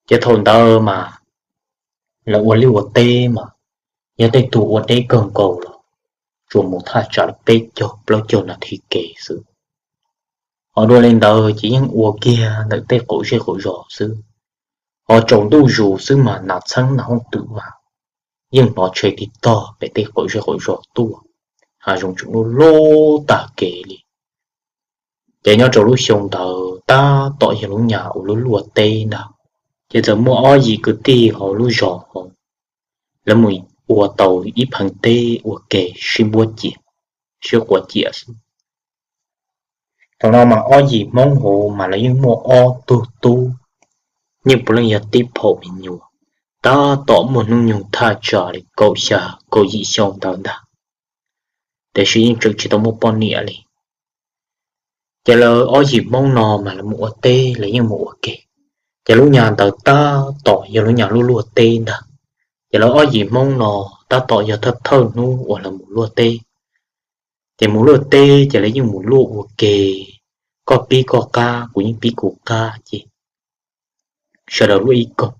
Ces thaum ntawd mas lawv ua liaj ua teb mas yog tej tug ua deb kawg nkaus los tsuas mus thaj tsam li peb caug plaub caug nas this kev xwb. Ho dua li ntawd ces yeej ua kiag ntawm tej qaum zej qaum zos xwb. Ho tsaus ntuj zus xwb mas nas txheeb nas hooj twm mas yeej hnov tshe tig tog pem tej qaum zej qaum zos tuaj, hav zoov tseem lub lub tag kev li. Ces nyob rau lub xyoo ntawd tab tom yog lub nyas uas luaj luaj teb ntag, ces txawm muaj ob yim kwv tij hauv lub zos hauv, lawv mus ua tau ib pheev teb ua ke sib npuab ciam, sib quav ciam xwb. Thaum no mas ob yim Hmoob hauv mas lawv yeej muaj ob tug tub, yeej puav leej yog tib phaum me nyuam, tab tom muaj hnub nyoog thaj tsam li kaum xya kaum yim xyoo ntawd ntag, tiam sis yeej tseem tsis tau muaj poj niam li. Ces lawv ob yim Hmoob no mas lawv mus ua teb lawv yeej mus ua ke. Ces lub nyas ntawd tab tom yog lub nyas luaj luaj teb ntag. Ces lawv ob yim Hmoob no tab tom yog thawj thawj hnub uas lawv mus luaj teb. Ces mus luaj teb ces lawv yeej mus luaj ua ke, koj pib koj qab kuv yeej pib kuv qab ces sawv daws luaj ib koog.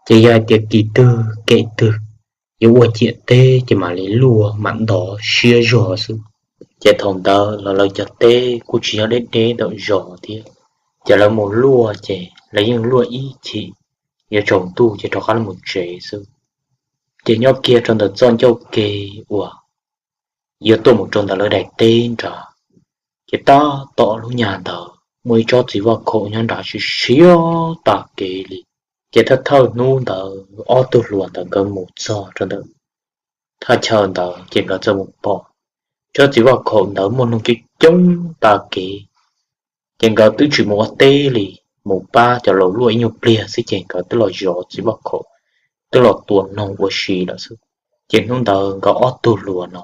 Ces yog hais tias kis twg kem twg yuav ua ciam teb ces mam li luaj mam ntov siab zog xwb. Ces thaum ntawd los lawv cov teb kuj tsis yog deb deb ntawm zos thiab, ces lawv mus luaj ces lawv yeej luaj ib chim, yuav tsaus ntuj ces rov qab los tsev xwb. Ces nyob kiag rau ntawm txoj ncauj ke uas yuav tuaj mus rau ntawm lawv daim teb nrad, ces tab tom lub nyas ntawd muaj ib tsob txiv vaj khaum nyob nrad siab siab tag kev li. Ces thawj thawj hnub ntawd ob tug hluas ntawd nkawd mus txog rau ntawm thaj chaw ntawd ces nkawd txawm mus pom tsob txiv vaj khaum ntawd muaj noog coob coob tag kev. Ces nkawd twb tsis mus ua teb li, mus pab cov laus luaj ib nyuag pliag xwb ces nkawd twb los zov txiv vaj khaum, twb los tua noog ua si lawm xwb. Ces hnub ntawd nkawd ob tug hluas no,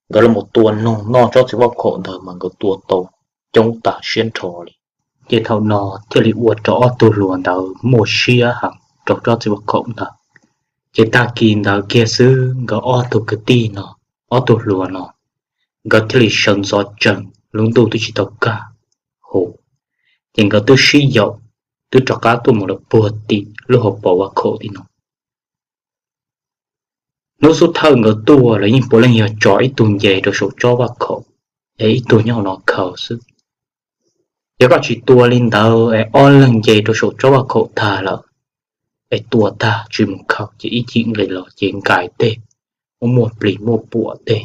nkawd los mus tua noog noj tsob txiv vaj khaum ntawd mas nkawd tua tau coob tas siab nrho li. Ces thaum no thiaj li ua rau ob tug hluas ntawd muaj siab heev rau tsob txiv vaj khaum ntawd. Ces tag kis ntawd kiag xwb nkawd ob tug kwv tij no, ob tug hluas no, nkawd thiaj li sawv ntxov tsees, lub ntuj twb tsis tau kaj hu, ces nkawd twb sib yaum, twb rov qab tuaj mus lawm puag tim lub hauv paus vaj khaum tim no. Hnub xub thawj nkawd tuaj los yeej puav leej yog tso ib tug nce rau saum tsob vaj khaum, es ib tug nyob hauv no khaws xwb. Yog koj tsis tua li ntawd es ob leeg nce rau saum tsob vaj khaum tag lawm, es tua tag tsis mus khaws ces ib chim nqis los ces nkais tej, muaj muaj plis muaj puam tej,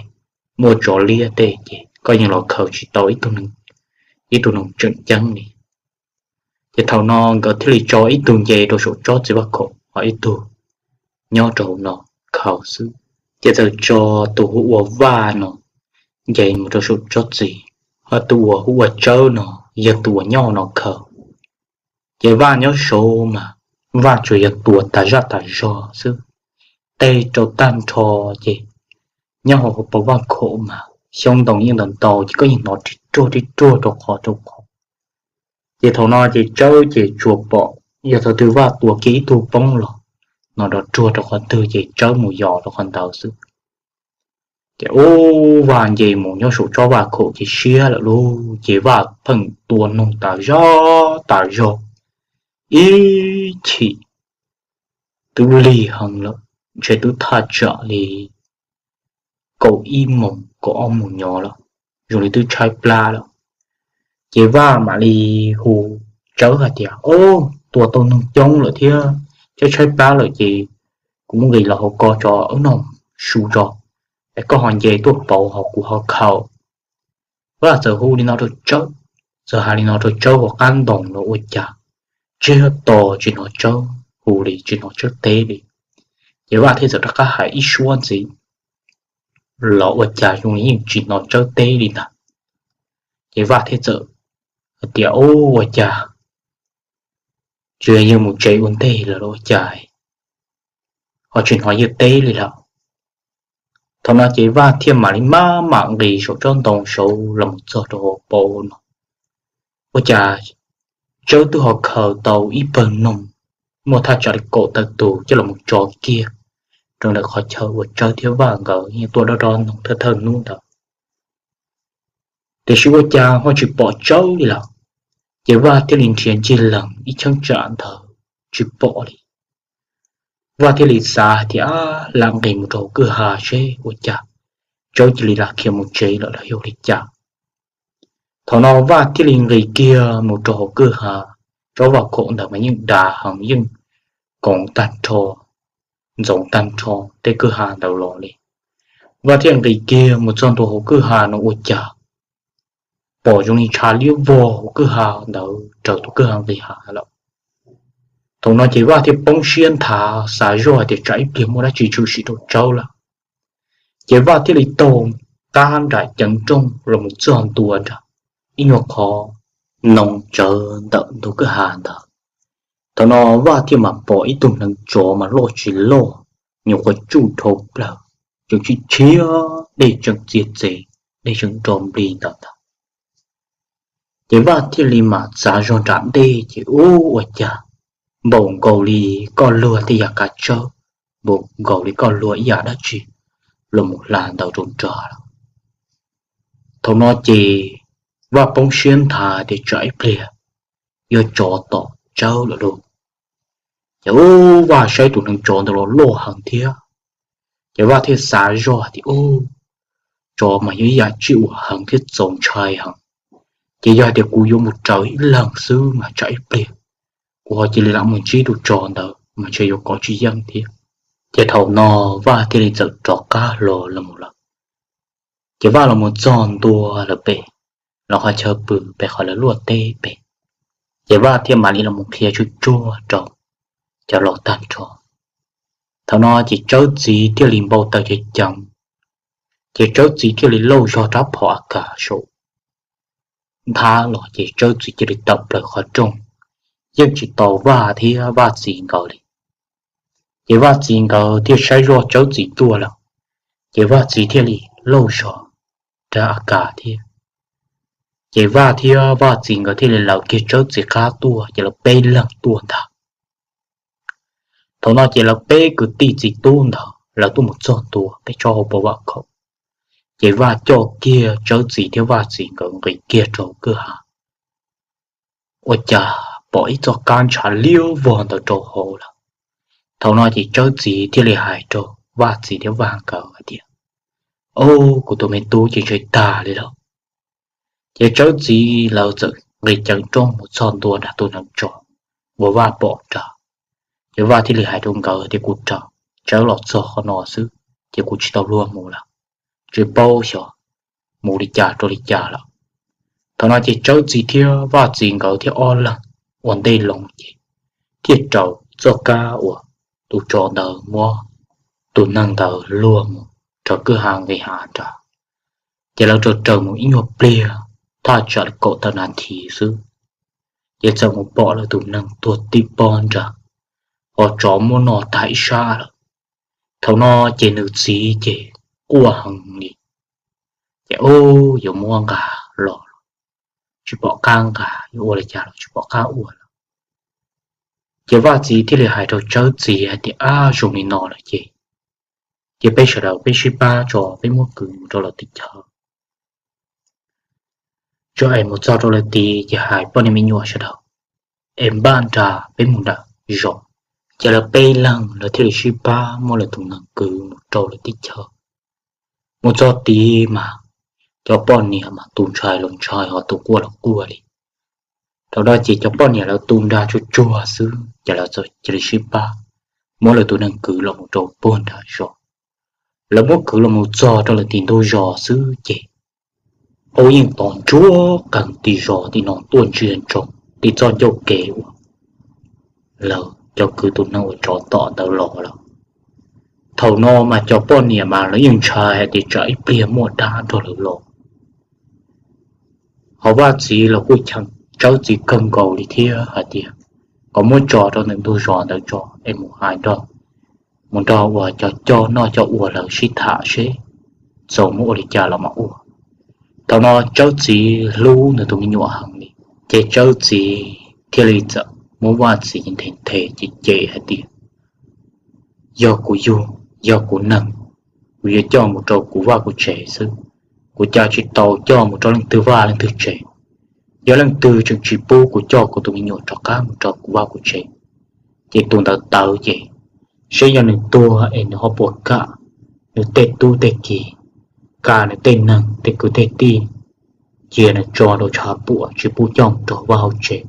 muaj tsov liab tej ces koj yeej los khaws tsis tau ib tug noog tseem ceeb li. Ces thaum no nkawd thiaj li tso ib tug nce rau saum tsob txiv vaj khaum, ho ib tug nyob rau hauv no khaws xwb. Ces txawm tso tus hu ua Vaj no nce mus rau saum tsob txiv, ho tus uas hu ua Tsawb no yog tus uas nyob hauv no khaws. Ces Vaj nyob saud mas Vaj tsuas yog tua tas zaj tas zog xwb, tej rau tag nrho. Ces nyob hauv paus vaj khaum mas xyoob ntoo yeej ntau ntau ces koj yeej hnov rig ruag rig ruag rau qhov rau qhov. Ces thaum no ces Tsawb ces tsuas pom yog thaum twg Vaj tua kiag ib tug poob los no rov ruag rau qhov twg ces Tsawb mus yos rau qhov ntawd xwb. Ces ub, Vaj nce mus nyob saum tsob vaj khaum ces siab lawm lauj, ces Vaj pheej tua noog tas zog tas zog ib chim. Twb lig heev lawm, ntshe twb thaj tsam li kaum ib moos kaum ob moos nyob lawm, zoo li twb tshaib plab lawm. Ces Vaj mam li hu Tsawb hais tias, Ob, tua tau noog coob lawm thiab tshaib tshaib plab lawm ces kuv muab nqis los hauv ko tso wb noj su tso, es koj ho nce tuaj pauv ho kuv ho khaws. Vaj txawm hu li no rau Tsawb, txawm hais li no rau Tsawb hauv qab ntoos los ua cas tseg to tsis hnov Tsawb hu li, tsis hnov Tsawb teb li. Ces Vaj thiaj txawm rov qab hais ib suab ntxiv los ua cas zoo li yeej tsis hnov Tsawb teb li ntag. Ces Vaj thiaj txawm hais tias, Ub, ua cas tsis yog yawg mus tsev ua ntej lawm los ua cas ho tsis hnov yawg teb li lawm? Thaum no ces Vaj thiaj mam li maj mam nqis saum tsob ntoo saud los mus txog rau hauv paus no. Ua cas Tsawb twb ho khaws tau ib pawg noog muaj thaj tsam li kaum tawm tus coj los mus tso kiag rau ntawm qhov chaw uas Tsawb thiab Vaj nkawd yeej tuaj dob dob noog thawj thawj hnub ntawd. Tiam sis ua cas ho tsis pom Tsawb li lawm. Ces Vaj thiaj li nrhiav ncig lees ib cheeb tsam ntawd tsis pom li. Vaj thiaj li xav hais tias, Ab, lam nqis mus rau hauv kwj ha seb ua cas Tsawb cia li lam khiav mus tsev lawm los yog li cas. Thaum no Vaj thiaj li nqis kiag mus rau hauv kwj ha. Tsob vaj khaum ntawd mas yeej dav heev, yeej koov tag nrho, ntxoov tag nrho tej kwj ha ntawd los li. Vaj thiaj nqis kiag mus txog ntua hauv kwj ha no ua cas pom zoo li ntshav liab vog hauv kwj ha ntawd raws tus kwj ha nqis hav lawm. Thaum no ces Vaj thiaj poob siab nthav xav zoj hais tias tsam ib pliag muaj dab tsi tshwm sim rau Tsawb lawm. Ces Vaj thiaj li taug qab nram ceev nrooj los mus txog ntua nram ib nyuag qhov noo tsawv ntawm ntug kwj ha ntawd. Thaum no Vaj thiaj mam pom ib tug neev tsov mas loj tsis loj, nyuam qhuav tsuj dhau plaws, tseem tshiab, dej tseem txias txev, dej tseem nro nplig ntawd ntag. Ces Vaj thiaj li mam txav zog nram ntej ces ub ua cas npaum nkaus li koj luag tej yam kav tsawb, npaum nkaus li koj luag ib yam dab tsi los mus hla ntawd rau nrag lawm. Thaum no ces Vaj poob siab nthav tias tsam ib pliag yog tsov tom Tsawb lawm lauj. Ces ub Vaj saib tus neev tsov ntawd los loj heev thiab, ces Vaj thiaj xav zoj tias ub, tsov mas yog ib yam tsiaj uas heev thiab txaus ntshai heev. Ces yog hais tias kuv yuav mus raws ib leeg xwb mas tsam ib pliag kuv ho cia li lam mus ntsib tus tsov ntawd mas ntshe yuav kov tsis yeej thiab. Ces thaum no Vaj thiaj li txawm rov qab los los mus lawm. Ces Vaj los mus txog ntua lawm pem lawv qhov chaw pw pem qhov lawv luaj teb pem. Ces Vaj thiaj mam li los mus qhia tsuj tsuag rau cov laus tag nrho. Thaum no ces Tsawb txiv thiaj li npau taws ceev ceev, ces Tsawb txiv thiaj li lauj zog rab phom a kas saum nthab los ces Tsawb txiv cia li tawm plaws qhov rooj, yeej tsis tau Vaj thiab Vaj txiv nkawd li. Ces Vaj txiv nkawd thiaj saib zoj Tsawb txiv tuaj lawm, ces Vaj txiv thiaj li lauj zog rab a kas thiab. Ces Vaj thiab Vaj txiv nkawd thiaj li lawv kiag Tsawb txiv qab tuaj ces lawv peb leeg tuaj ntag. Thaum no ces lawv peb kwv tij txiv tub ntawd lawv tuaj mus txog ntua peb tsob hauv paus vaj khaum, ces Vaj coj kiag Tsawb txiv thiab Vaj txiv nkawd nqis kiag rau kwj ha. Ua cas pom ib txoj kab ntshav liab vog ntawd rau hauv lawm. Thaum no ces Tsawb txiv thiaj li hais rau Vaj txiv thiab Vaj nkawd hais tias, Au, kuv tus me tub ces ntshe tag li lawm. Ces Tsawb txiv lawv txawm nqis ceev nrooj mus txog ntua nram tus neev tsov uas Vaj pom nrad. Ces Vaj thiaj li hais rau nkawd tias, Kuv raws Tsawb los txog qhov no xwb ces kuv tsis tau luag mus lawm, tsis paub xyov mus li cas rau li cas lawm. Thaum no ces Tsawb txiv thiab Vaj txiv nkawd thiaj ob leeg ua ntej loo ces thiaj raws txoj kab uas tus tsov ntawd muab tus neeg ntawd luag mus rau kwj ha nqis hav nrad. Ces lawv raws raws mus ib nyuag pliag, thaj tsam li kaum tawm nas this xwb, ces txawm mus pom lawv tus neeg tuag tib pob nrad, ho tsov muab noj tag ib sab lawm. Thaum no ces nws txiv ces quaj heev li, ces ub yuav muab nqa los, tsis pom qab nqa, yuav ua li cas los tsis pom qab ua lawm. Ces Vaj txiv thiaj li hais rau Tsawb txiv hais tias, Ab, zoo li no lawm ces, ces peb sawv daws peb sib pab tso peb muab kwv mus rau lawv teb chaws. Tso es mus txog rau lawv tid ces hais poj niam me nyuam sawv daws es npaj nra peb mus nram zos. Ces lawv peb leeg lawv thiaj li sib pab muab lawv tus neeg kwv mus rau lawv teb chaws. Mus txog tid mas cov poj niam mas tus ntshai los ntshai ho tus quaj los quaj li. Thaum no ces cov poj niam lawv tu nra tsuag tsuag xwb ces lawv txawm cia li sib pab muab lawv tus neeg kwv los mus rau puag nram zos. Lawv muab kwv los mus txog rau lawv tim ntug zos xwb ces ub yeej to ntsuab qees tim zos tim no tuaj ntsia ntsoov tim txoj ncauj kev uas lawv cov kwv tus neeg uas tsov tom ntawd los lawm. Thaum no mas cov poj niam mas lawv yeej ntshai hais tias tsam ib pliag muaj dab nrog lawv los. Ho Vaj txiv los kuj cheem Tsawb txiv kawg nkaus li thiab hais tias kom muab tso rau ntawm ntug zos ntawd tso es mus hais nrog, mus nrog uas cov coj noj coj ua lawv sib tham seb txaus muab ua li cas los mam ua. Thaum no Tsawb txiv hlub nws tus me nyuam heev li, ces Tsawb txiv thiaj li txawm muab Vaj txiv nthe nthe cem cem hais tias, Yog kuv yug, yog kuv neeg, kuv yuav coj mus rau kuv vaj kuv tsev xwb, kuv cas tsis tau coj mus rau leej twg vaj leej twg tsev. Yog leej twg tseem tsis pub kuv coj kuv tus me nyuam rov qab mus rau kuv vaj kuv tsev, ces tus ntawd tawv ces seb yog nws tuag es nws ho puas kam nws tej tub tej ki, kam nws tej neeg tej kwv tej tij, cia nws tso rau tshav puam tsis pub coj mus rau vaj hauv tsev,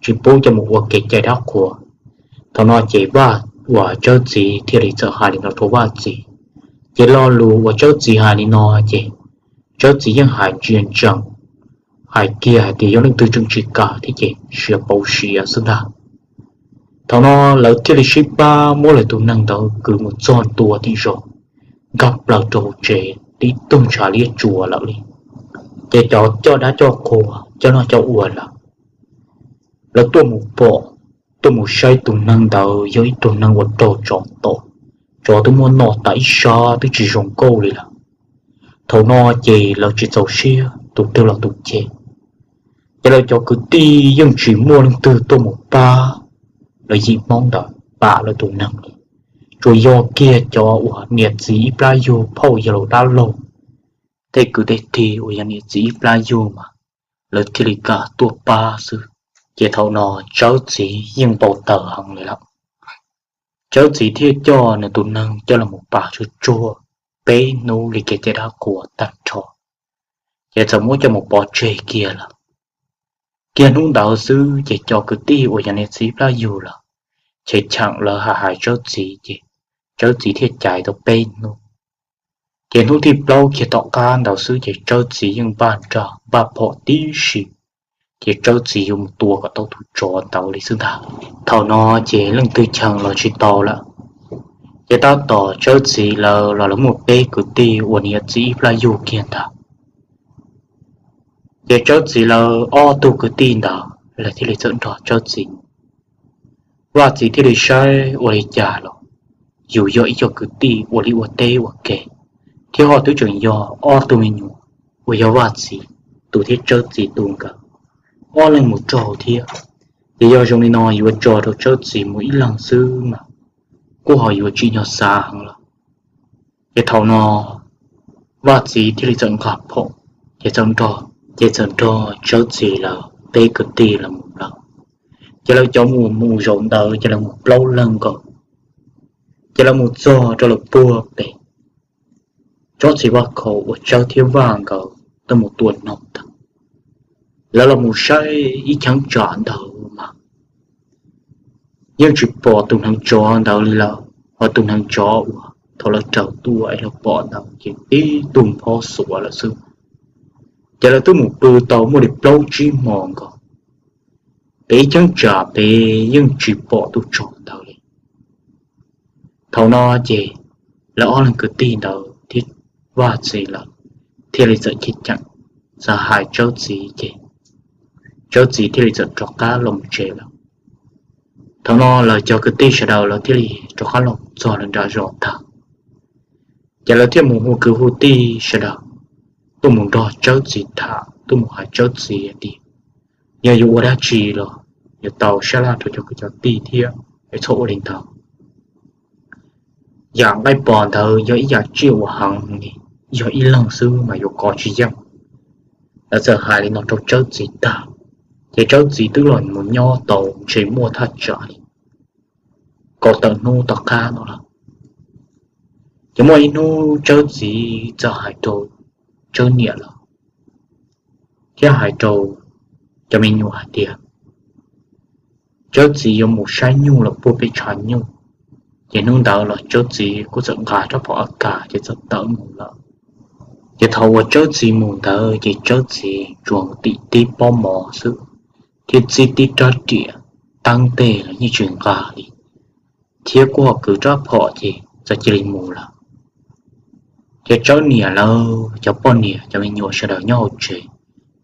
tsis pub coj mus ua kev cai dab qhuas. Thaum no ces Vaj uas Tsawb txiv thiaj li txawm hais li no rau Vaj txiv. Ces lo lus uas Tsawb txiv hais li no ces Tsawb txiv yeej hais ntsia ntsees, hais kiag hais tias yog leej twg tseem tsis kam thiab ces sia pauv siav xwb ntag. Thaum no lawv thiaj li sib pab muab lawv tus neeg ntawd kwv mus txog ntua tim zos, nkag plaws rau hauv tsev tib tug ntshav liab tsuas lawm li. Ces cov coj dab coj qhua coj noj coj ua lawm, lawv tuaj mus pom, tuaj mus saib tus neeg ntawd yog ib tug neeg uas raug tsov tom, tsov twb muab noj tas ib sab twb tsis zoo nkauj li lawm. Thaum no ces lawv tsis txaus siab tus twg los tus cem, ces lawv cov kwv tij yeej tsis muaj leej twg tuaj mus pab lawv yim Hmoob ntawd pam lawv tus neeg li. Tsuas yog kiag cov uas niam txiv ib plab yug phauj yawg laus dab laug, tej kwv tej tij uas yog niam txiv ib plab yug mas lawv thiaj li kam tuaj pab xwb. Ces thaum no Tsawb txiv yeej npau taws heev li lawm. Tsawb txiv thiaj coj nws tus neeg coj los mus pam tsuag tsuag peb hnub li kev cai dab qhuas tag nrho, ces txawm muab coj mus pov tseg kiag lawm. Kiag hnub ntawd xwb ces cov kwv tij uas yog niam txiv ib plab yug lawm, ces cheem lawv hais hais Tsawb txiv ces Tsawb txiv thiaj caiv tau peb hnub. Ces hnub thib plaub kiag tom qab ntawd xwb ces Tsawb txiv yeej npaj nra npaj phom tib si, ces Tsawb txiv yuav mus tua kom tau tus tsov ntawd li xwb ntag. Thaum no ces leej twg cheem los tsis tau lawm, ces tab tom Tsawb txiv lawv los lawv muaj peb kwv tij uas niam txiv ib plab yug kiag ntag. Ces Tsawb txiv lawv ob tug kwv tij ntawd lawv thiaj li txawm nrog Tsawb txiv. Vaj txiv thiaj li saib ua li cas los yus yog ib co kwv tij ua liaj ua teb ua ke, thiab ho twb tseem yog ob tug me nyuam uas yog Vaj txiv tus thiab Tsawb txiv tus nkawd ob leeg mus raug thiab. Ces yog zoo li no yuav tso rau Tsawb txiv mus ib leeg xwb mas kuj ho yuav tsim nyog xav heev lawm. Ces thaum no Vaj txiv thiaj li txawm nqa phom, ces txawm nrog, ces txawm nrog Tsawb txiv lawv peb kwv tij lawv mus lawm. Ces lawv cov mus mus zaum ntawd ces lawv mus plaub leeg nkaus, ces lawv mus txog rau lawv puag pem tsob txiv vaj khaum uas Tsawb thiab Vaj nkawd tuaj mus tua noog ntawd. Lawv los mus saib ib cheeb tsam ntawd mas yeej tsis pom tus hneev tsov ntawd li lawm, ho tus hneev tsov uas thaum lawv raws tuaj es lawv pom ntawd ces tib tug phob xuav lawm xwb. Ces lawv twb mus pw tau muaj li plaub tsib hmo nkaus, pem ib cheeb tsam pem yeej tsis pom tus tsov ntawd li. Thaum no ces lawv ob leeg kwv tij ntawd thiab Vaj txiv lawv thiaj li txawm ceeb tsam txawm hais Tsawb txiv ces Tsawb txiv thiaj li txawm rov qab los mus tsev lawm. Thaum no lawv cov kwv tij sawv daws lawv thiaj li rov qab los txog lawv nram zos tag, ces lawv thiaj mus hu kwv hu tij sawv daws tuaj mus nrog Tsawb txiv tham, tuaj mus hais Tsawb txiv tias yog yuav ua dab tsi los yuav tau sab laj rau cov kwv cov tij thiab es txhob ua li ntawd. Yam nqaij pos ntawd yog ib yam tsiaj uas heev li, yog ib leeg xwb mas yuav kov tsis yeej. Lawv txawm hais li no rau Tsawb txiv tag, ces Tsawb txiv twb los mus nyob tau ntshe muaj thaj tsam li kaum tawm hnub tom qab no lawm. Ces muaj ib hnub Tsawb txiv txawm hais rau Tsawb niam lawv thiab hais rau cov me nyuam hais tias Tsawb txiv yuav mus saib nyuj los puag pem tshav nyuj. Ces hnub ntawd los Tsawb txiv kuj txawm nqa rab phom A K ces txawm tawm mus lawm. Ces thaum uas Tsawb txiv mus ntawd ces Tsawb txiv tsuas tim tib pob mov xwb, thiab txib tib rab riam, teeb tej los yeej tsis nqa li, thiab kuj ho kwv rab phom ces txawm cia li mus lawm. Ces Tsawb niam lawv cov poj niam cov me nyuam sawv daws nyob hauv tsev,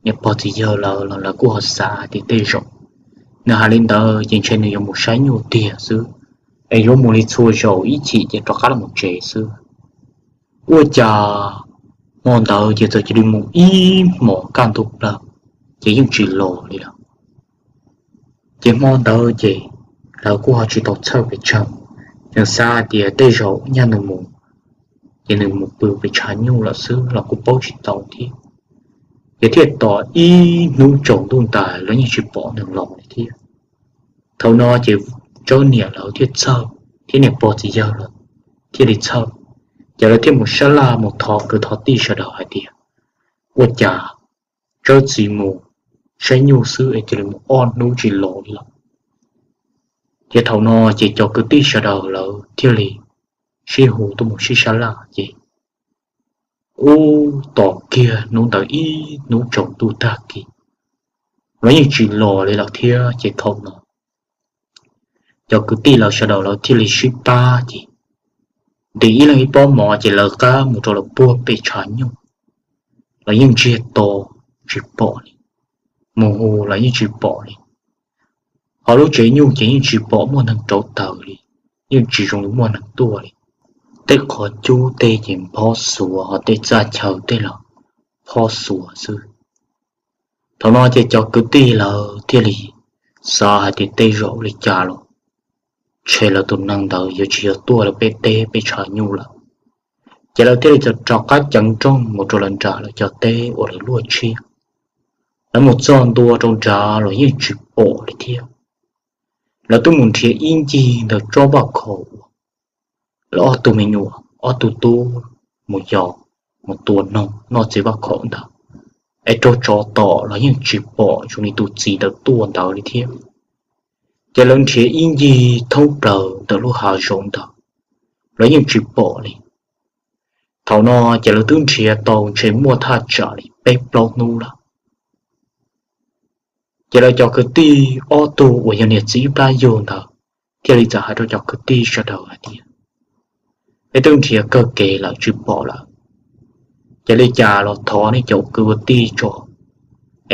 niam pog txiv yawg lawv los lawv kuj ho xav tias tej zaum nws hais li ntawd ces ntshe nws yuav mus saib nyuj tiag xwb, es yuav mus li txhua zaus ib chim ces rov qab los mus tsev xwb. Ua cas hmo ntawd ces txawm cia li mus ib hmos kaj ntug plaws, ces yeej tsis los li lawm. Ces hmo ntawd ces lawv kuj ho tsis tau txhawj pes tsawg, tseem xav hais tias tej zaum nyaj nws mus, ces nws mus pw pem tshav nyuj lawm xwb los kuj paub tsis tau thiab. Ces thiaj tos ib hnub tsaus ntuj ntais los yeej tsis pom nws los li thiab. Thaum no ces Tsawb niam lawv thiaj txhawj, thiab niam pog txiv yawg lawv thiaj li txhawj. Ces lawv thiaj mus sab laj mus thov kwv thov tij sawv daws hais tias, ua cas tsawb txiv mus saib nyuj xwb es cia li mus ob hnub tsis los li lawm. Ces thaum no ces cov kwv tij sawv daws lawv thiaj li sib hu tuaj mus sib sab laj ces ub, tos kiag hnub ntawd ib hnub tsaus ntuj tag kis los yeej tsis los li lawm thiab. Ces thaum no cov kwv tij lawv sawv daws lawv thiaj li sib pab ces ntim ib leeg ib pob mov ces lawv qab mus rau lawv puag pem tshav nyuj los yeej ntsiag to tsis pom li, mus hu los yeej tsis pom li. Ho lub tsev nyuj ces yeej tsis pom muaj neeg rauv taws li, yeej tsis zoo li muaj neeg tuaj li. Tej qhov cub tej ces nphob xuav, ho tej txaj chaw tej los phob xuav xwb. Thaum no ces cov kwv tij lawv thiaj li xav hais tias tej zaum ua li cas los ntshe lawv tus neeg ntawd yuav tsis yog tuaj lawv peb teb peb tshav nyuj lawm. Ces lawv thiaj li txawm rov qab ceev nrooj mus rau lawv nram lawv cov teb uas lawv luaj tshiab. Lawv mus txog ntua rau nrad los yeej tsis pom li thiab. Lawv twb mus nrhiav ib ncig ntawm tsob vaj khaum uas lawv ob tug me nyuam ob tug tub mus yos mus tua noog noj txiv vaj khaum ntawd, es raug tsov tom los yeej tsis pom zoo li tus txiv ntawd tuaj ntawd li thiab. Ces lawv nrhiav ib ncig thoob plaws ntawm lub hav zoov ntawd los yeej tsis pom li. Thaum no ces lawv twb nrhiav tau ntshe muaj thaj tsam li peb plaub hnub lawm. Ces lawv cov kwv tij ob tug uas yog niam txiv ib plab yug ntawd thiaj li txawm hais rau cov kwv tij sawv daws hais tias, peb twb nrhiav kawg kev lawm tsis pom lawm, ces li cas los thov nej cov kwv tij tso,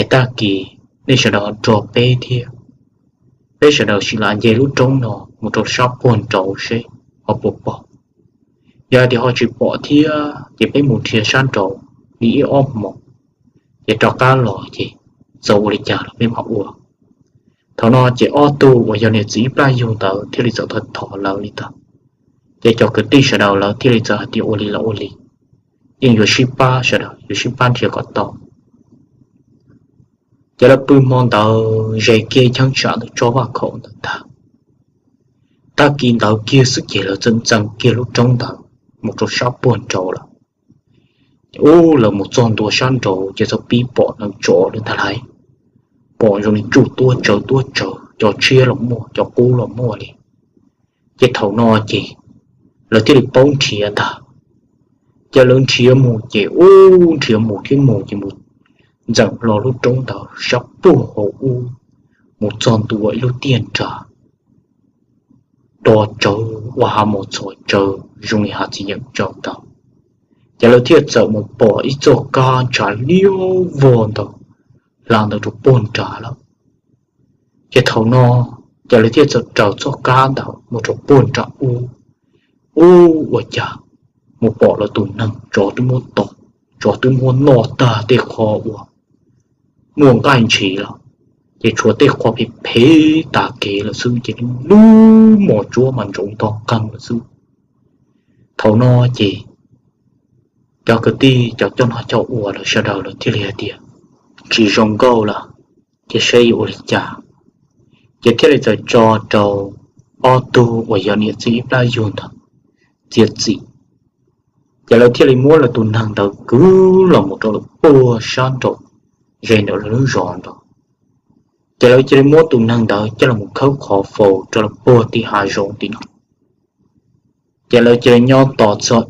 es tag kis nej sawv daws nrog peb thiab, peb sawv daws sim lam nce lub roob no mus rau sab puag nraud seb ho puas pom. Yog hais tias ho tsis pom thiab ces peb mus nrhiav sab nraud li ib ob hmos, ces rov qab los ces txawm ua li cas los peb mam ua. Thaum no ces ob tug uas yog niam txiv ib plab yug ntawd thiaj li txawm thov lawv li ntawd. Ces cov kwv tij sawv daws lawv thiaj li txawm hais tias ua li los ua li, yeej yuav sib pab sawv daws yuav sib pab nrhiav kom tau. Ces lawv pw hmo ntawd ze kiag cheeb tsam ntawm tsob vaj khaum ntawd tag. Tag kis ntawd kiag xwb ces lawv txawm ntxeev kiag lub roob ntawd mus rau sab puag nraud lawm. Ub, lawv mus txog ntua sab nraud ces txawm pib pom neev tsov lawm ntag lauj. Pom zoo li tsuj tuab tsawv tuab tsawv, cov tshiab los muaj cov qub los muaj li. Ces thaum no ces lawv thiaj li paub nrhiav ntag. Ces lawv nrhiav mus ces ub, nrhiav mus thiab mus ces mus ntxeev hlo lub roob ntawd sab puag hauv ub, mus txog ntua ib lub tiaj nrag do tsawv ua hav mos txhos tsawv zoo li hav txiv yeem tsawv ntawd. Ces lawv thiaj txawm mus pom ib txoj kab ntshav liab vog ntawd hla ntawd rau puag nrad lawm. Ces thaum no ces lawv thiaj txawm raws txoj kab ntawd mus rau puag nram ub. Ub, ua cas mus pom lawv tus neeg tsov twb muab tom, tsov twb muab noj tag tej qho uas muaj nqaij ntshiv lawm, ces tshuav tej qho phem phem tas kev lawm xwb ces lub mos tsuab mas ntsoov ntog qeeg lawm xwb. Thaum no ces cov kwv tij cov coj noj coj ua lawv sawv daws lawv thiaj li hais tias tsis zoo nkauj lawm, ces seb yuav ua li cas. Ces thiaj li txawm tso rau ob tug uas yog niam txiv ib plab yug ntawd txiav txim. Ces lawv thiaj li muab lawv tus neeg ntawd kwv los mus rau lawv puag sab nraum ze ntawm lawv lub zos nraud. Ces lawv cia li muab tus neeg ntawd coj los khawb qhov faus rau lawv puag tim hav zoov tim no. Ces lawv cia li nyob tos txog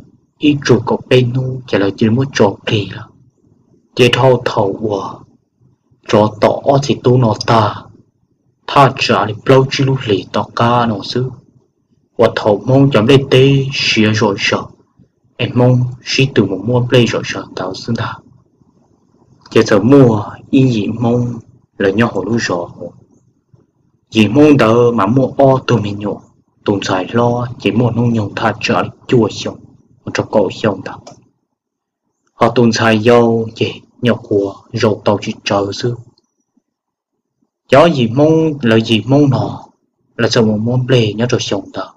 ib tsug kaum peb hnub ces lawv cia li muab tso plig lawm. Ces dhau thaum uas tsov tom ob txiv tub no tag, thaj tsam li plaub tsib lub hlis tom qab no xwb, uas thaum Hmoob cov nplej teb siav zom zaws, es Hmoob sib tw mus muab nplej zom zaws ntawd xwb ntag, ces txawm muaj ib yim Hmoob lawv nyob hauv lub zos. Yim Hmoob ntawd mas muaj ob tug me nyuam, tus ntxhais hlob ces muaj hnub nyoog thaj tsam li cuaj xyoo mus rau kaum xyoo ntawd, ho tus ntxhais yau ces nyuam qhuav zaum tau tsis tsawg xwb. Ces ob yim Hmoob, lawv yim Hmoob no, lawv txawm mus muab nplej nyob rau xyoo ntawd,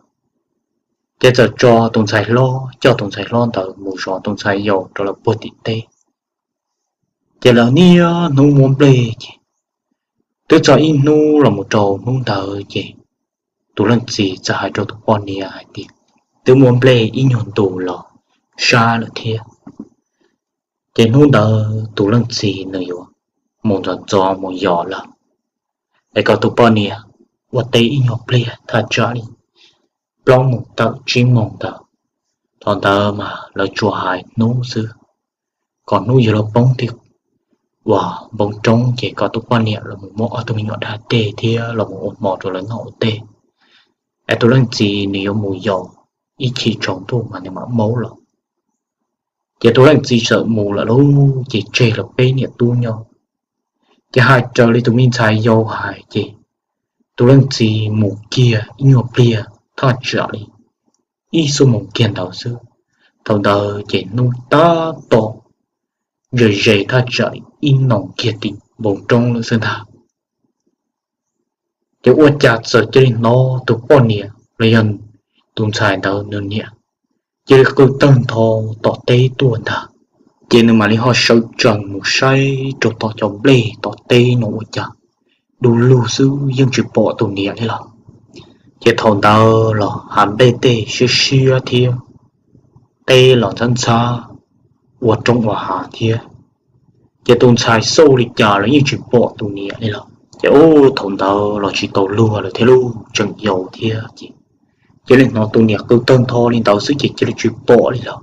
ces txawm tso tus ntxhais hlob, coj tus ntxhais hlob ntawd mus zov tus ntxhais yau rau lawv puag tim teb. Ces lawv niaj hnub muab nplej ces twb txog ib hnub los mus rau hnub ntawd ces tus leej txiv txawm hais rau tus poj niam hais tias, twb muaj nplej ib nyuag ntus los sab lawm thiab. Ces hnub ntawd tus leej txiv nws yuav mus ntxov ntxov mus yos lawm, es kom tus poj niam ua teb ib nyuag pliag thaj tsam li plaub moos tawm tsib moos ntawd. Thaum ntawd mas lawv tsuas hais hnub xwb, kom hnub yuav luag poob tim uas npoo roob ces kom tus poj niam los mus muab ob tug me nyuam dab teg thiab los mus ua hmo rau lawv noj ua tej, es tus leej txiv nws yuav mus yos ib chim tsaus ntuj mas nws mam maub los. Ces tus leej txiv txawm mus lawm lauj, ces tseg lawv peb niam tub nyob. Ces hais raws li tus me ntxhais yau hais ces tus leej txiv mus kiag ib nyuag pliag thaj tsam li ib xuab moos kiag ntawd xwb. Thaum ntawd ces hnub tab tom ze ze thaj tsam ib noo kiag tim npoo roob lawm xwb ntag. Ces ua cas txawm cia li hnov tus poj niam los yog tus ntxhais ntawd nws niam cia li qw tawg ntho tom teb tuaj ntag. Ces nws mam li ho sawv tsees mus saib rau tom cov nplej tom teb no ua cas du lug xwb yeej tsis pom tus niam li lawm. Ces thaum ntawd los hav nplej tej siab siab thiab, teb los ntxhab ntxhab, ua roob ua hav thiab. Ces tus ntxhais xauj li cas los yeej tsis pom tus niam li lawm. Ces ub, thaum ntawd los tsis tau luag lawm thiab lauj, tseem yau thiab ces cia li hnov tus niam qw tawg ntho li ntawd xwb ces cia li tsis pom li lawm.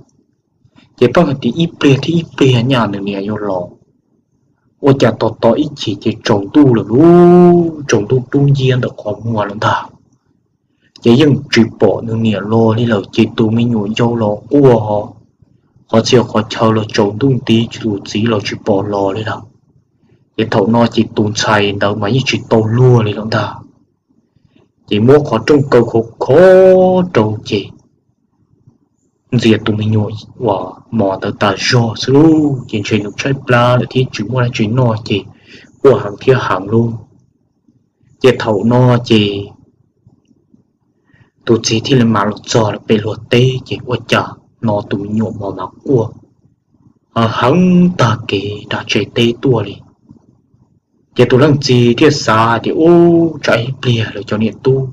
Ces pheej hais tias ib pliag thiab ib pliag nyaj nws niam yuav los. Ua cas tos tos ib chim ces tsaus ntuj lawm lauj, tsaus ntuj dub nciab ntawm qhov muag lawm ntag. Ces yeej tsis pom nws niam los li lawm, ces tus me nyuam yau los quaj ho, qhov txhia qhov chaw los tsaus ntuj nti, tus txiv los tsis pom los li lawm. Ces thaum no ces tus ntxhais ntawd mas yeej tsis tau luag li lawm ntag. Ces muab qhov rooj kaw khov khov rau ces ntxias tus me nyuam uas mos ntawd tas zog xwb lauj, ces ntshe nws tshaib plab lawm thiab tsis muaj dab tsi noj ces quaj heev thiab heev lauj. Ces thaum no ces tus txiv thiaj li mam los txog lawm pem luag teb ces ua cas hnov tus me nyuam mos mas quaj heev tag kev nram tsev teb tuaj li. Ces tus leej txiv thiaj xav hais tias ub, tsam ib pliag lawv cov niam tub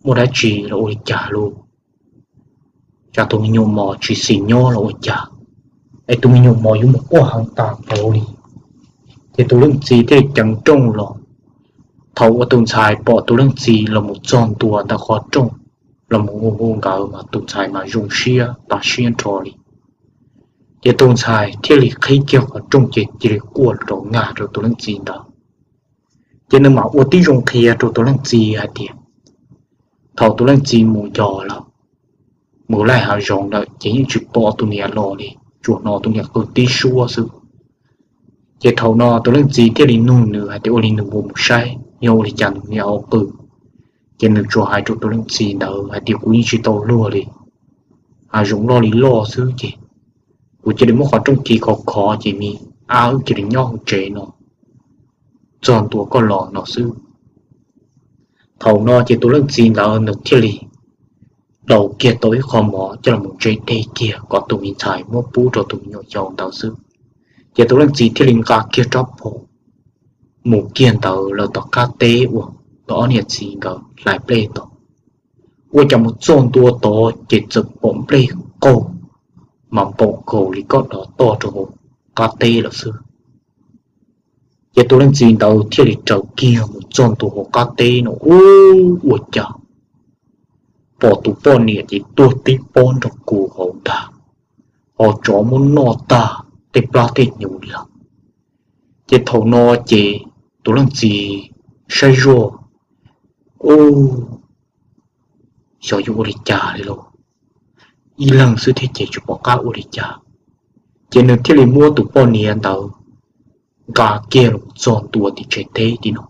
muaj dab tsi los ua li cas lauj, tsam tus me nyuam mos tsis xis nyob los ua cas, es tus me nyuam mos yuav mus quaj heev tag npaum li. Ces tus leej txiv thiaj li ceev rooj los. Thaum uas tus ntxhais pom tus leej txiv los mus txog ntua ntawm qhov rooj los mus hu hu nkawd mas tus ntxhais mas zoo siab tas siab nrho li. Ces tus ntxhais thiaj li qhib kiag qhov rooj ces cia li quaj rau nkag rau tus leej txiv ntawd. Ces nws mam ua tib zoo qhia rau tus leej txiv hais tias thaum tus leej txiv mus yos lawm, mus laij hav zoov lawm ces yeej tsis pom tus niam los li, tsuas hnov tus niam qw tib suab xwb. Ces thaum no tus leej txiv thiaj li nug nws hais tias ua li nws mus mus saib yog ua li cas nws niam ho qw. Ces nws tsuas hais rau tus leej txiv ntawd hais tias kuv yeej tsis tau luag li, hav zoov loj li loj xwb ces kuv cia li muab qhov rooj khi khov khov ces me ab wb cia li nyob hauv tsev no txog ntua koj los no xwb. Thaum no ces tus leej txiv ntawd nws thiaj li daus kiag tau ib qho mov coj los mus ntse dej kiag kom tus me ntxhais muab pub rau tus me nyuam yaus ntawd xwb. Ces tus leej txiv thiaj li nqa kiag rab phom mus kiag ntawd lawm tom qab teb uas nkawd ob niam txiv nkawd hlais nplej tod. Ua cas mus txog ntua tod ces txawm pom nplej qaug mas npaum nkaus li koj dov toj rau hauv qab teb lawm xwb. Ces tus leej txiv ntawd thiaj li raws kiag mus txog ntua hauv qab teb no ub, ua cas pom tus poj niam ces tuag tib pob nrog kuv hauv ntag, ho tsov muab noj tag tej plab tej hnyuv li lawm. Ces thaum no ces tus leej txiv saib zoj, ub, xyov yuav ua li cas li lauj, ib leeg xwb thiab ces tsis pom qab ua li cas. Ces nws thiaj li muab tus poj niam ntawd nqa kiag los txog ntua tim tsev teb tim no.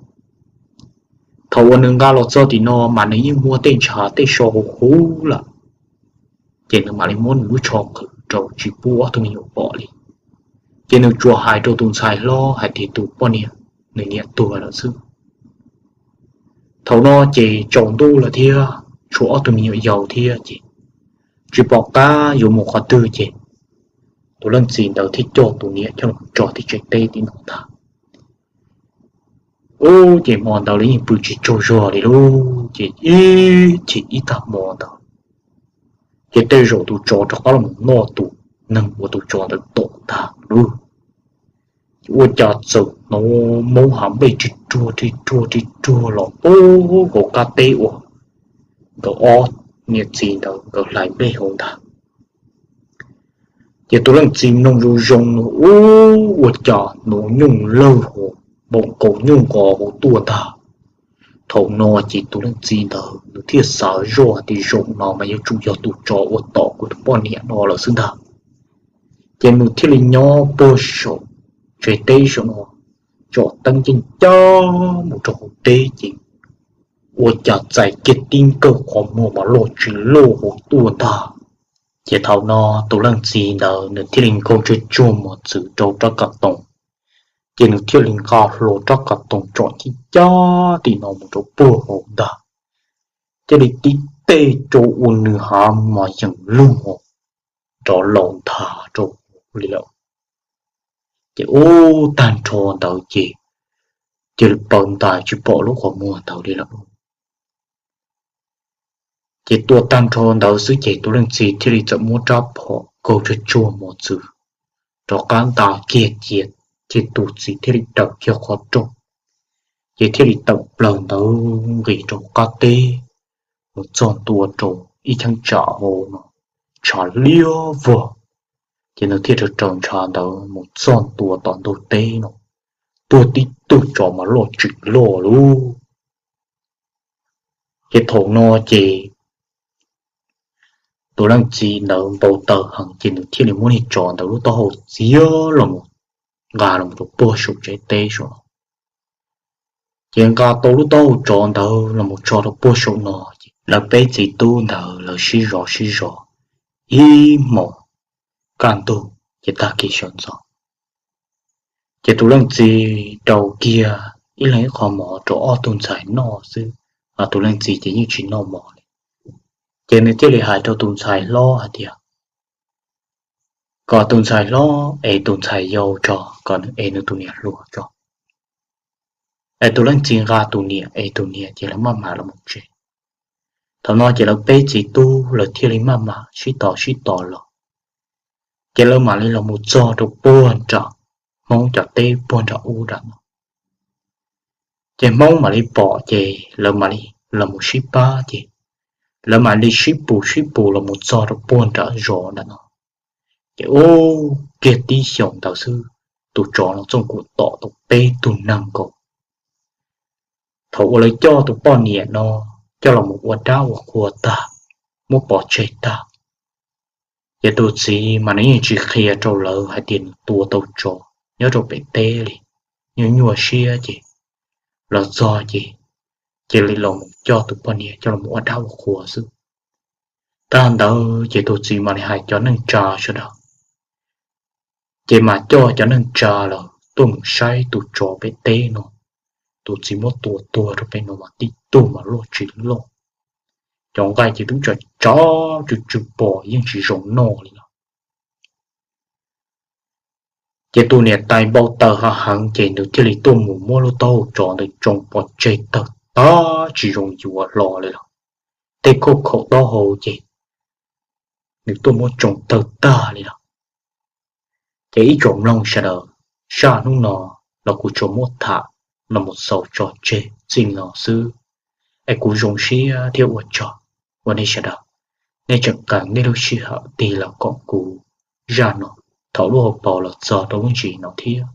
Thaum uas nws nqa los txog tim no mas nws yeej muab tej ntshav tej so huv huv lawm. Ces nws mam li muab nws lub tsho qhwv rau tsis pub ob tug me nyuam pom li. Ces nws tsuas hais rau tus ntxhais hlob hais tias tus poj niam nws niam tuag lawm xwb. Thaum no ces tsaus ntuj lawm thiab tshuav ob tug me nyuam yaus thiab ces tsis pom qab yuav mus qhov twg ces tus leej txiv ntawd thiaj coj tus niam coj los tso tim tsev teb tim no ntag. Ub, ces hmo ntawd lawv yeej pw tsis tsaug zog li lauj. ces ib chim ib tag hmo ntawd ces tej zaum tus tsov rov qab los noj tus neeg uas tus tsov ntawd tom tag lawm. Ces ua cas txawm hnov maub hav nplej rig ruag rig ruag rig ruag los puag hauv qab teb uas nkawd ob niam txiv ntawd nkawd hlais nplej hauv ntag. Ces tus leej txiv mloog zoo zoo no, ua cas hnov nyuj lawg hauv, npaum nkaus nyuj nqos hauv tuaj ntag. Thaum no ces tus leej txiv ntawd nws thiaj xav zoj tias zaum no mas yuav tsum yog tus tsov uas tom kuv tus poj niam no lawm xwb ntag. Ces nws thiaj li nyob puag saum tsev teb saum no, tsom teeb ceev ceev mus rau hauv teb ces ua cas txais kiag tib nkawm qhov muag mas loj tsis loj hauv tuaj ntag. Ces thaum no tus leej txiv ntawd nws thiaj li nkaug tsuag tsuag mos txwv rau rab qab toom, ces nws thiaj li nqa hlo rab qab toom tsom ceev ceev tim no mus rau puag hauv ntag. Thiaj li tib teg rau ua nws hav mas yeem lug nrov laus nthav rau li lawm. Ces ub, tag nrho ntawd ces cia li paws ntais tsis pom lub qhov muag ntawd li lawm. Ces tua tag nrho ntawd xwb ces tus leej txiv thiaj li txawm muab rab phom nkaug tsuag tsuag mos txwv rov qab nta kiag cia, ces tus txiv thiaj li raws kiag qhov rooj, ces thiaj li tawm plaws ntawd nqis rau qab teb mus txog ntua rau ib cheeb tsam hauv no, ntshav liab vog. Ces nws thiaj raws raws ntshav ntawd mus txog ntua tom ntug teb no, tuag tib tug tsov mas loj tsis loj lauj. Ces thaum no ces tus leej txiv ntawd npau taws heev ces nws thiaj li muab niag tsov ntawd lub taub hau txiav los mus nqa los rau puag saum tsev teb saum no. Ces nqa tau lub taub hau tsov ntawd los mus tso rau puag saum no, ces lawv peb txiv tub ntawd lawv sib zov sib zov ib hmos kaj ntug ces tag kis sawv ntxov. Ces tus leej txiv rau kiag ib leeg ib qho mov rau ob tug ntxhais noj xwb, tus leej txiv ces yeej tsis noj mov li. Ces nws thiaj li hais rau tus ntxhais hlob hais tias, kom tus ntxhais hlob es tus ntxhais yau tso, kom nws es nws tus niam hluas tso, es tus leej txiv nqa tus niam es tus niam ces lawv maj mam los mus tsev. Thaum no ces lawv peb txiv tub lawv thiaj li maj mam sib tos sib tos los, ces lawv mam li los mus txog rau puag nram Hmoob cov teb puag nram ub nram no. Ces Hmoob mam li pom ces lawv mam li los mus sib pab ces lawv mam li sib pus sib pus los mus txog rau puag nram zos nram no. Ces ub, kiag tib xyoos ntawd xwb, tus tsov no txooj kuv tom tau peb tug neeg nkaus. Thaum uas lawv coj tus poj niam no coj los mus ua dab ua qhua tag, muab pov tseg tag, ces tus txiv mas nws yeej tsis qhia rau lawv hais tias nws tua tau tsov nyob rau pem teb li. Nyuaj nyuaj siab ces los txog ces cia li los mus coj tus poj niam coj los ua dab ua qhua xwb. Tag ntawd ces tus txiv mam li hais cov neej tsa sawv daws, ces mam coj cov neej tsa lawm tuaj mus saib tus tsov pem teb no. Tus txiv muab tua tuag rau pem no mas tib tug mas loj tsis loj, cov nqaij ces twb tsav tsav tsw tsw pom yeej tsis zoo noj li lawm. Ces tus niam tais npau taws heev heev ces nws thiaj li tuaj mus muab lub taub hau tsov ntawd tsoo pov tseg tawg tag tsis zoo yuav hlo li lawm. Tej khauj khaum taub hau ces nws tuaj muab tsoo tawg tag li lawm. Ces ib tsoom mloog sawv daws, zaj hnub no los kuv tsuas muab tham los mus xaus tso tseg txij no xwb. Es kuv zoo siab thiab ua tsaug uas nej sawv daws, nej tseem qee nej lub sij hawm tig los koom kuv zaj no thaum lub hauv paus los txog rau lub ntsis no thiab.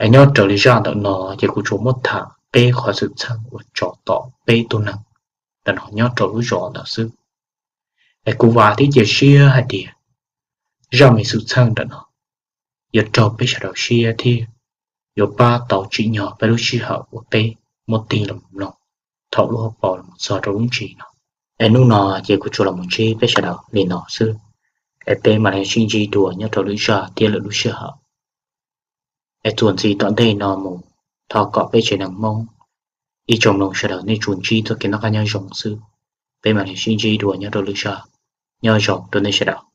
Es nyob raws li zaj ntawm no ces kuv tsuas muab tham peb qhov xwm txheej uas tsov tom peb tug neeg ntawm no nyob rau lub zos ntawd xwb. Es kuv vam thiab cia siab hais tias zaj me xwm txheej ntawm no yuav raug peb sawv daws siab thiab yuav pab tau tsim nyog peb lub sij hawm uas peb muab tig los mloog thaum lub hauv paus los txog rau lub ntsis no. Es hnub no ces kuv tsuas los mus ntsib peb sawv daws li no xwb. Es peb mam li sib ntsib dua nyob rau lwm zaj thiab lwm lub sij hawm. Es txuas ntxiv tom ntej no mus, thov kom peb tsev neeg Hmoob ib tsoom mloog sawv daws nej tsuas ntsib txoj kev noj qab nyob zoo xwb. Peb mam li sib ntsib dua nyob rau lwm zaj. Nyob zoo rau nej sawv daws.